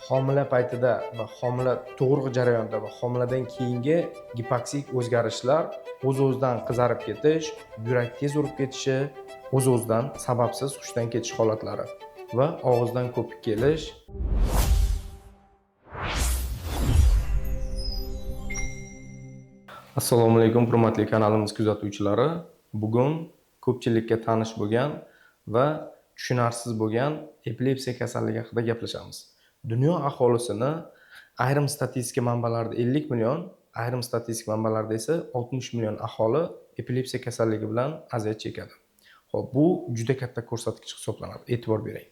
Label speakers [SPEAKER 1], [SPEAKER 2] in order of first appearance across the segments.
[SPEAKER 1] Homila paytida va homila tug'ruq jarayonida va homiladan keyingi gipoksik o'zgarishlar, o'z-o'zidan qizarib ketish, yurak tez urib ketishi, o'z-o'zidan sababsiz hushdan ketish holatlari va og'izdan ko'pik kelish. Assalomu alaykum, hurmatli kanalimiz kuzatuvchilari. Bugun ko'pchilikka tanish bo'lgan va tushunarsiz bo'lgan epilepsiya kasalligi haqida gaplashamiz. Dunyo aholisini ayrim statistika manbalarida 50 million, ayrim statistik manbalarda esa 60 million aholi epilepsiya kasalligi bilan aziyat chekadi. Xo'p, bu juda katta ko'rsatkich hisoblanadi. E'tibor bering.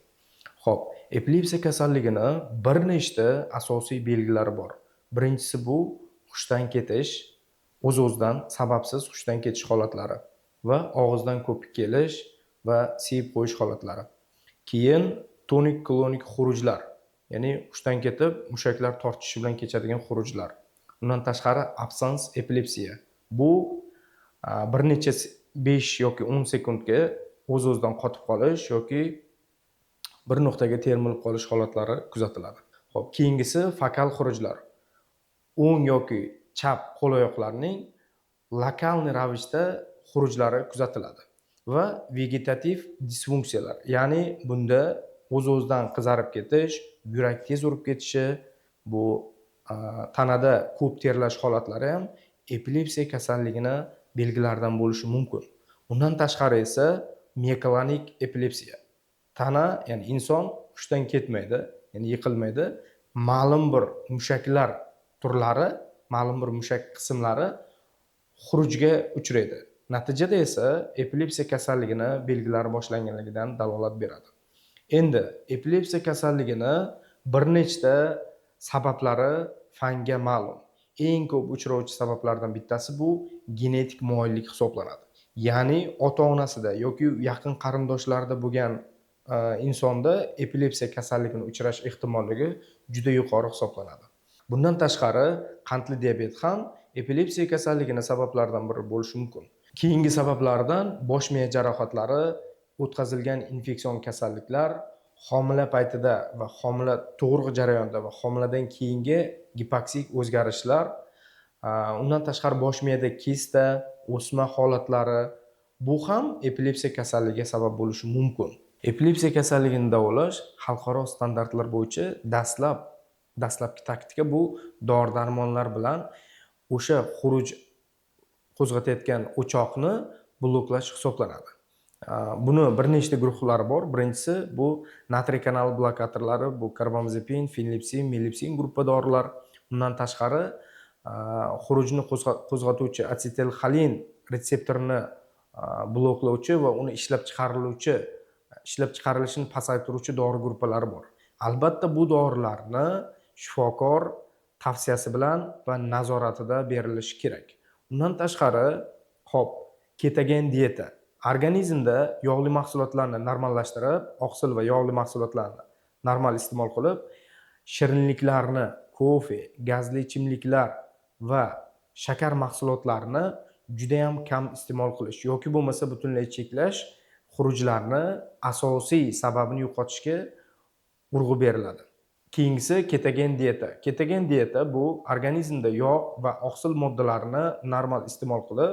[SPEAKER 1] Xo'p, epilepsiya kasalligini bir nechta asosiy belgilari bor. Birinchisi bu hushdan ketish, o'z-o'zidan sababsiz hushdan ketish holatlari va og'izdan ko'pik kelish va siyib qo'yish holatlari. Keyin tonik klonik xurujlar, ya'ni hushdan ketib mushaklar tortishishi bilan kechadigan xurujlar. Undan tashqari absans epilepsiya. Bu bir necha 5 yoki 10 sekundga o'z-o'zidan qotib qolish yoki bir nuqtaga termilib qolish holatlari kuzatiladi. Xo'p, keyingisi fokal xurujlar. O'ng yoki chap qo'l oyoqlarning lokalniy ravishda xurujlari kuzatiladi va vegetativ disfunksiyalar, ya'ni bunda o'z-o'zidan qizarib ketish, yurak tez urib ketishi, bu tanada ko'p terlash holatlari ham epilepsiya kasalligini belgilaridan bo'lishi mumkin. Undan tashqari esa mioklonik epilepsiya. Tana, ya'ni inson hushdan ketmaydi, ya'ni yiqilmaydi. Ma'lum bir mushaklar turlari, ma'lum bir mushak qismlari xurujga uchraydi. Natijada esa epilepsiya kasalligini belgilari boshlanganligidan dalolat beradi. Endi epilepsiya kasalligini bir nechta sabablari fanga ma'lum. Eng ko'p uchrovchi sabablardan bittasi bu genetik moyillik hisoblanadi. Ya'ni ota-onasida yoki yaqin qarindoshlarida bo'lgan insonda epilepsiya kasalligini uchrash ehtimolligi juda yuqori hisoblanadi. Bundan tashqari qandli diabet ham epilepsiya kasalligini sabablaridan biri bo'lishi mumkin. Keyingi sabablardan bosh miya jarohatlari, o'tkazilgan infeksion kasalliklar, homila paytida va homila tug'ruq jarayonida va homiladan keyingi gipoksik o'zgarishlar, undan tashqari bosh miyada kista, o'sma holatlari, bu ham epilepsiya kasalligiga sabab bo'lishi mumkin. Epilepsiya kasalligini davolash xalqaro standartlar bo'yicha dastlabki taktika bu dori-darmonlar bilan o'sha xuruj qo'zg'atayotgan o'choqni bloklash hisoblanadi. Buni bir nechta guruhlari bor. Birinchisi bu natriy kanal blokatorlari, bu karbamazepin, finlepsin, melepsin gruppa dorilar. Undan tashqari xurujni qo'zg'atuvchi asetilxolin retseptorini bloklovchi va uni ishlab chiqarilishini pasaytiruvchi dori gruppalari bor. Albatta bu dorilarni shifokor tavsiyasi bilan va nazoratida berilishi kerak. Undan tashqari, xo'p, ketogen dieta organizmda yog'li mahsulotlarni normallashtirib, oqsil va yog'li mahsulotlarni normal iste'mol qilib, shirinliklarni, kofe, gazli ichimliklar va shakar mahsulotlarini juda ham kam iste'mol qilish yoki bo'lmasa butunlay cheklash xurujlarni asosiy sababini yo'qotishga urg'u beriladi. Keyingisi ketogen dieta. Ketogen dieta bu organizmda yog' va oqsil moddalarini normal iste'mol qilib,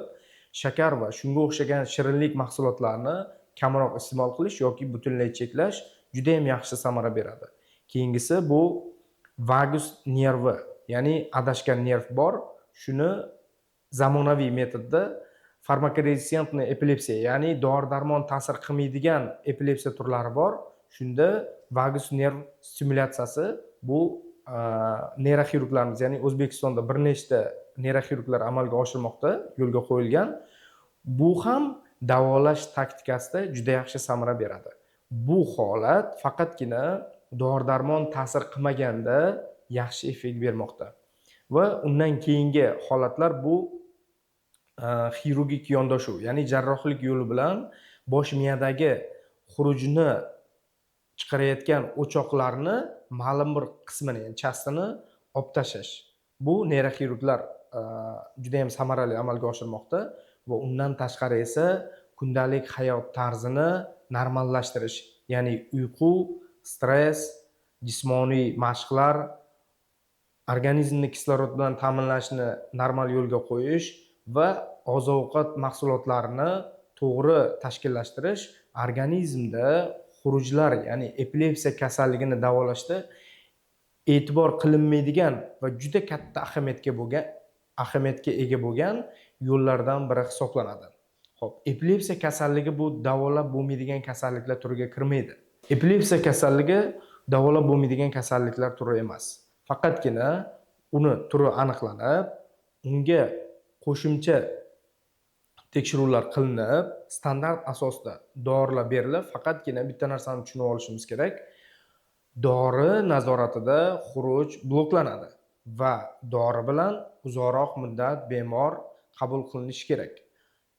[SPEAKER 1] shakar va shunga o'xshagan shirinlik mahsulotlarini kamroq iste'mol qilish yoki butunlay cheklash juda ham yaxshi samara beradi. Keyingisi bu vagus nervi, ya'ni adashgan nerv bor, shuni zamonaviy metodda farmakorezistentniy epilepsiya, ya'ni dori-darmon ta'sir qilmaydigan epilepsiya turlari bor. Shunda vagus nerv stimulyatsiyasi bu neyroxirurglarimiz, ya'ni O'zbekistonda bir nechta neyroxirurglar amalga oshirmoqda, yo'lga qo'yilgan. Bu ham davolash taktikasida juda yaxshi samara beradi. Bu holat faqatgina dori-darmon ta'sir qilmaganda yaxshi effekt bermoqda. Va undan keyingi holatlar bu xirurgik yondashuv, ya'ni jarrohlik yo'li bilan bosh miyadagi xurujni chiqarayotgan o'choqlarni ma'lum bir qismini, ya'ni chastini olib tashlash. Bu neyroxirurglar juda ham samarali amalga oshirmoqda va undan tashqari esa kundalik hayot tarzini normallashtirish, ya'ni uyqu, stress, Jismoniy mashqlar, organizmni kislorod bilan ta'minlashni normal yo'lga qo'yish va oziq-ovqat mahsulotlarini to'g'ri tashkillashtirish organizmda xurujlar, ya'ni epilepsiya kasalligini davolashda e'tibor qilinmaydigan va juda katta ahamiyatga ega bo'lgan yo'llardan biri hisoblanadi. Xo'p, epilepsiya kasalligi bu davolab bo'lmaydigan kasalliklar turiga kirmaydi. Epilepsiya kasalligi davolab bo'lmaydigan kasalliklar turi emas. Faqatgina uni turi aniqlanib, unga qo'shimcha tekshiruvlar qilinib, standart asosda dorilar berilib, faqatgina bitta narsani tushunib olishimiz kerak. Dori nazoratida xuruj bloklanadi va dori bilan uzoqroq muddat bemor qabul qilinishi kerak.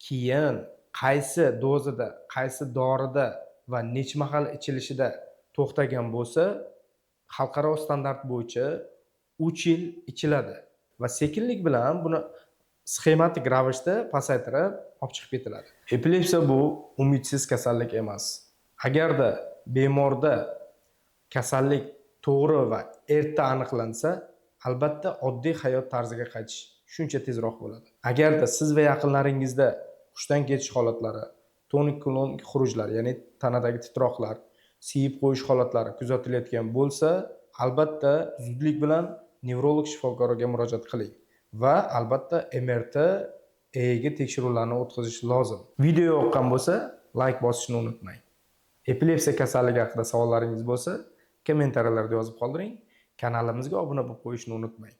[SPEAKER 1] Keyin qaysi dozada, qaysi dorida va necha mahal ichilishida to'xtagan bo'lsa, xalqaro standart bo'yicha 3 yil ichiladi va sekinlik bilan buni sxematik ravishda pasaytirib olib chiqib ketiladi. Epilepsiya bu umidsiz kasallik emas. Agarda bemorda kasallik to'g'ri va erta aniqlansa, albatta oddiy hayot tarziga qaytish shuncha tezroq bo'ladi. Agarda siz va yaqinlaringizda hushdan ketish holatlari, tonik klonik xurujlar, ya'ni tanadagi titroqlar, siyib qo'yish holatlari kuzatilayotgan bo'lsa, albatta zudlik bilan nevrolog shifokoriga murojaat qiling va albatta MRT, EEG tekshiruvlarni o'tkazish lozim. Video yoqqan bo'lsa, layk bosishni unutmang. Epilepsiya kasalligi haqida savollaringiz bo'lsa, kommentariyalarda yozib qoldiring. Kanalimizga obuna bo'lib qo'yishni unutmang.